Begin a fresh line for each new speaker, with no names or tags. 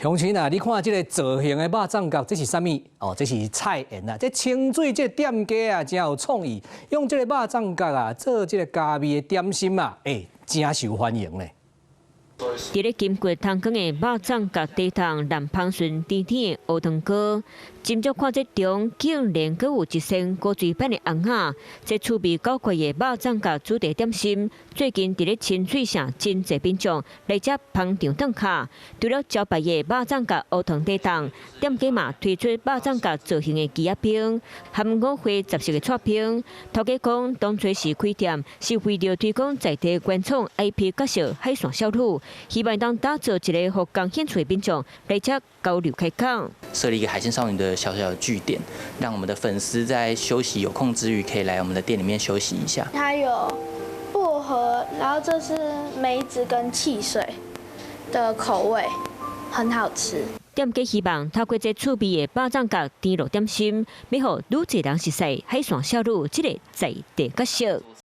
鄉親啊，你看這个造型的肉粽角，這是啥物？哦，這是菜園啊！這清水這个店家啊，真有創意，用這个肉粽角啊做這个加味的點心啊，欸，真受歡迎咧。
佇咧金骨湯羹的肉粽角底筒南芳順甜甜的烏糖糕，斟酌看這中竟然閣有一身古錐版的尪仔，這趣味古怪的肉粽角主題點心，最近佇咧清水城真濟民眾來遮捧場頓卡。除了招牌的肉粽角烏糖底筒，店家嘛推出肉粽角造型的枝仔冰，含五花雜色的剉冰。頭家講，當初時開店是為著推廣在地原創 IP 角色海線少女。希望當打造一个予感興趣的民眾來遮交流開講。
設立一個海線少女的小小的據點，讓我們的粉絲在休息有空之餘，可以來我們的店裡面休息一下。
它有薄荷，然後這是梅子跟汽水的口味，很好吃。
店家希望透過這趣味的肉粽角甜露點心，欲予愈濟人熟悉海線少女這个在地角色。